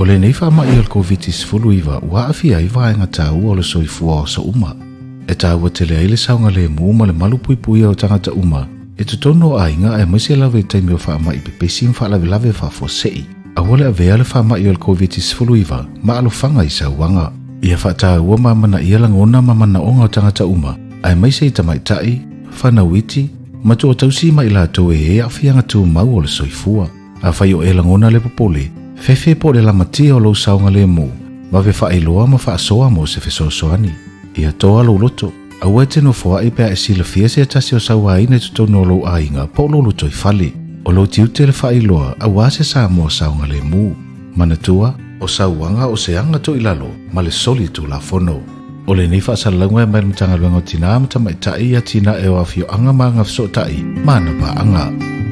O lenei faamai o le Koviti-19 ua aafia ai vaega taua o le soifua o aso uma. E taua tele ai le saogalemu ma le malupuipuia o tagata uma i totonu o aiga aemaise lava i taimi o faamai pepesi ma faalavelave faafuasei. Aua le avea le faamai o le Koviti-19 ma alofaga i sauaga. Ia faataua ma amanaia lagona ma manaoga o tagata uma aemaise i tamaitai, fanau iti, ma toatausi ma i latou e i ai aafiaga tumau o le soifua. Afai o e lagona le popole, fefe po o le lamatia o lou saogalemu, vave faailoa ma faasoa mo se fesoasoani. Ia toa lou loto. Aua e te nofoaʻi pe a e silafia se tasi o sauaina i totonu o lou aiga po o lou lotoifale. O lou tiute le faailoa aua se Samoa saogalemu. Manatua, o sauaga o se aga toilalo ma le soli Tulafono. O lenei faasalalauga e mai le Matagaluega o Tinā ma Tamaitai, Atinae o Afioaga ma Agafesootai ma ana Paaga.